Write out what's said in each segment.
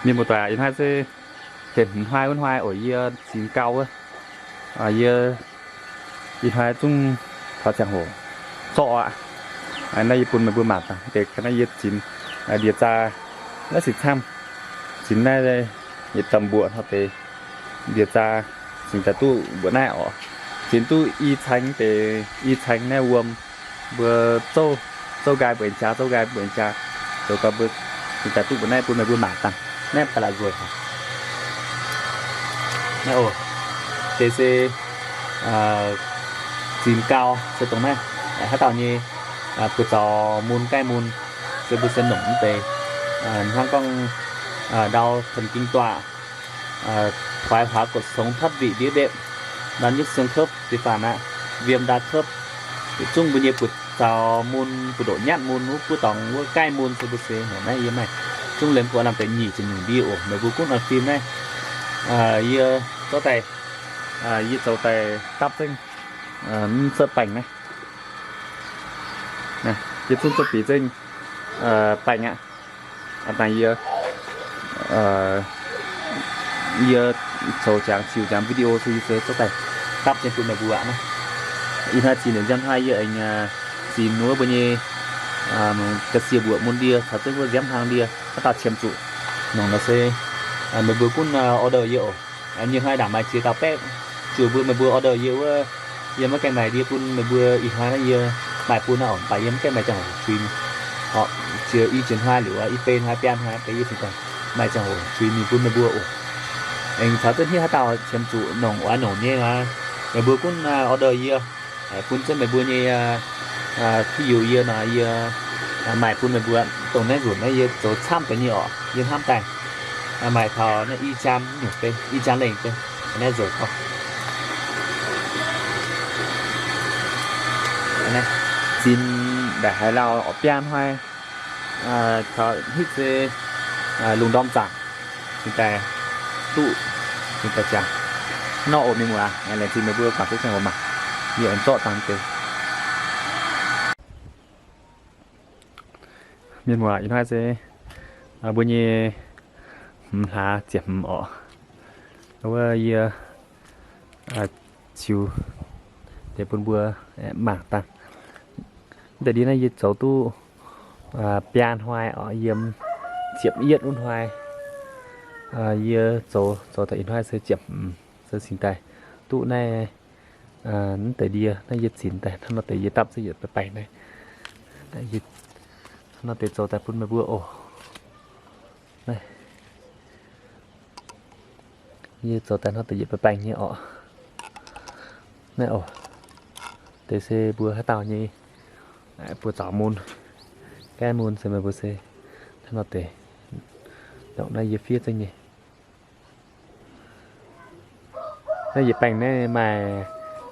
Mienh muoz-doic, ih hnoi se deix hmz hnoi wuov hnoi oc, yie zinx gau wuov. Yie ih hnoi zungv taux ziangh hoc zorqv aqv. Naaiv yie bun meih mbuo mangc dangh deix ga'naaiv yie zinx ndie-zaa naaiv se camv. Zinx naaiv yietc domh mbuoqc hnoi deix ndie-zaa cingx daaih duqv mbuoqc naaiv oc. Zinx duqv i caeng deix, i caeng naaiv wuom mbuo zouv, zouv nqaai mbuo aengx jaa, zouv nqaai mbuo aengx jaa. Zoux gau mbuo cingx daaih duqv mbuoqc naaiv bun meih mbuo mangc dangh. Naaiv ba'laqc nzueic. Naaiv oc, deix se zinx gau se dongh naaiv. Haaix dauh nyei buoz zaux mun, gaih mun, se mbuo se nongc mv deix. Hnangv gorngv đau thần kinh tọa, thoái hóa cột sống thoát vị đĩa đệm, đau nhức xương khớp, deix faanh aqv, viêm đa khớp. Yietc zungv mbuo nyei buoz zaux mun, buoz ndoqv nyatv mun, wuov buov dorngx, wuov gaih mun, se mbuo se nongc naaiv yie maaih zungv liemh buo lamh deix nyic ziepc nyungc ndie oc. Meih mbuo gunv oix fim naaiv, yie zorqv daaih, yie zoux daaih dapv zengv, mv zuqc baengh naaiv. Yie zungv zuqc bieqc zengv baengh aqv. Aa, dangh yie, yie zoux jangx ziux jangx video se yie se zorqv daaih dapv jienv bun meih mbuo aqv naaiv. Ih hnoi zinx nzanc hnoi yie aengx zinx wuov mbuo nyei ga'sie mbuoqc mun ndie caux zengv wuov nziaamv hlang ndie haaix dauh qiemx zuqc nongc nor se meih mbuo gunv order yie oc. Nyei hnoi ndaangc maaih ziex dauh baeqv zuqc mbuo meih mbuo order yie wuov, yie maiv gaengh maaih ndie bun meih mbuo. Ih hnoi naaiv yie maaih bun naaiv oc, mv baac yie mv gaengh maaih ziangh hoc zuiz mingh. Oc, ziex i ziex hnoi liuz, i bei hnoi biaa hnoi deix yie cingx daaih maaih ziangh hoc zuiz mingh bun meih mbuo oc. Aengx caux zengv hniev haaix dauh qiemx zuqc nongc oix nongc nyei nor, meih mbuo gunv order yie, bun zengv meih mbuo nyei piv youz yie nor, yie maaih bun meih mbuo. Dongh naaiv nzunc naaiv yie zoux camv deix nyei oc, yie hnamv daaih maaih taux naaiv i jaan nyungc deix, i jaan lengh deix. Naaiv nzunc gorngv zinx ndaaih haaix lauh oc, biaa hnoi taux hitv se lungh ndorm zaangc cingx daaih duqv, cingx daaih jangx nor oc. Mienh muoz, laengz zingh meih mbuo guangc duqv ziangh hoc mangc, yie aengx zorqv dangh deix. Mienh muoz, ih hnoi se mbuo nyei hmz hlaax ziepc hmz oc. Wuov yie ziux deix bun mbuo mangc dangh. Deix ndie naaiv yie zoux duqv biaa hnoi oc, yiem ziepc yietv wuov hnoi yie zoux, zoux daaih ih hnoi se ziepc hmz, se cingx daaih duqv naaiv. Naaiv deix ndie naaiv yie zinx daaih hnangv nor deix yie dapv zengv yietc baengh naaiv. Hnangv nor deix zoux daaih bun meih mbuo oc. Yie zoux daaih hnangv deix yietc baengh nyei oc. Naaiv oc, deix se mbuo haaix dauh nyei buoz zaux mun, gaeqv mun se meih mbuo se hnangv nor deix. Naaiv yie fiev zengv nyei. Naaiv yietc baengh naaiv maaih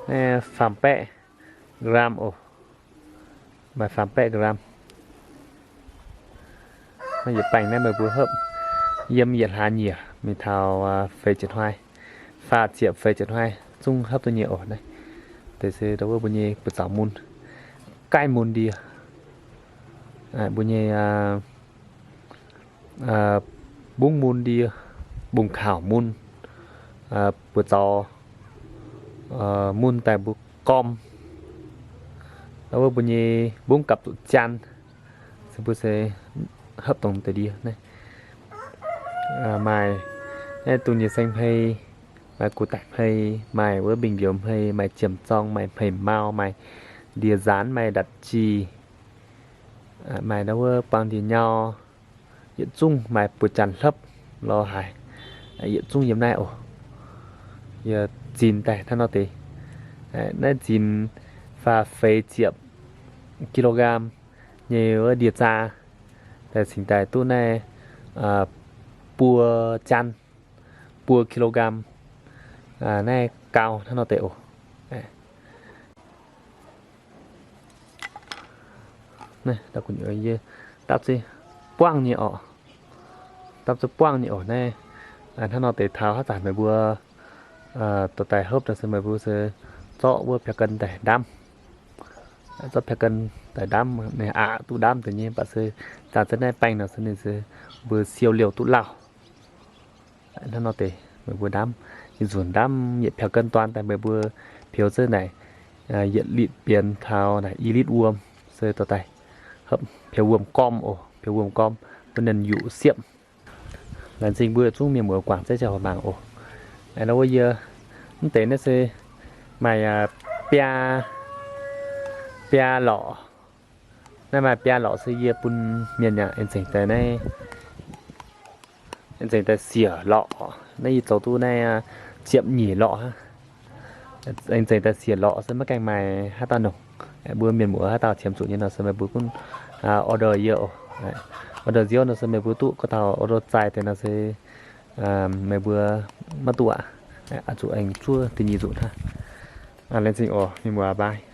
naaiv faam baeqv gram oc. Maaih faam baeqv gram. Naaiv yietc baengh naaiv meih mbuo hopv yiem yietc hlaax nyiec mingh taux feix ziepc hnoi, faah ziepc feix ziepc hnoi zungv hopv duqv nyei oc. Naaiv deix se ndau wuov mbuo nyei buoz zaux mun, gaeqv mun ndie, mbuo nyei mbungv mun ndie, mbungv kaux mun, buoz zaux mun daaih mbuo gorm. Ndau wuov mbuo nyei mbungv gapv zuqc jaan, se mbuo se hopv dongh deix ndie naaiv. Maaih naaiv dungz nyei seng hmei, maaih gu daic hmei, maaih wuov mbing mbiouh hmei, maaih jiem zorng, maaih hmei mau, maaih ndie nzaanx, maaih ndatc jih, maaih ndau wuov buang ndie nyau, yietc zungv maaih buoz jaan hlopv lorz haaix, yietc zungv yiem naaiv oc. Yie zinx daaih hnangv nor deix. Naaiv zinx faah feix ziepc kilogram nyei wuov ndie-zaa daaih cingx daaih duqv naaiv buo jaan, buo kilogram. Naaiv gau hnangv nor deix oc. Naaiv yie dapv zeiv buangv nyei oc. Dapv zeiv buangv nyei oc. Naaiv hnangv nor deix taux haaix zanc meih mbuo dorh daaih hopv daaih se meih mbuo se zorqv wuov piaa gen daaih ndamv. Zorqv piaa gen daaih ndamv, ninh aqc duqv ndamv deix nyei, mv baac se zaah zeiv naaiv baengh nor se ninh se mbuo siou liouh duqv lauh. Hnangv nor deix meih mbuo ndamv, yietc nzunc ndamv yietc piaux เกิน duaan daaih meih mbuo pieux zengv naaic yietc ลิตร bienx taux naaic i ลิตร wuom se dorh daaih hopv pieux wuom gorm oc, pieux wuom gorm bun ninh yuqc siepv. Laengz zingh mbuo zungv mienh muoz guangc zeiv ziangh hoc mangc oc. Aeqv, wuov yie mv deix naaiv se maaih biaa, biaa lorqc. Naaiv maaih biaa lorqc se yie bun mienh yaac aengx zengc daaih naaiv, aengx zengc daaih siec lorqc. Naaiv yie zoux duqv naaiv ziepc nyeic lorqc hnangv. Aengx zengc daaih siec lorqc se maiv gaengh maaih haaix dauh nongc. Mbuo mienh muoz haaix dauh qiemx zuqc nyei nor se meih mbuo gunv order yie oc. Order nziouv nor se meih mbuo duqv, gorngv taux order zaaih deix nor se meih mbuo maiv duqv aqv. Oix zuqc aengx zuov da'nyeic nzunc hnangv. Laengz zingh oc mienh muoz, bye.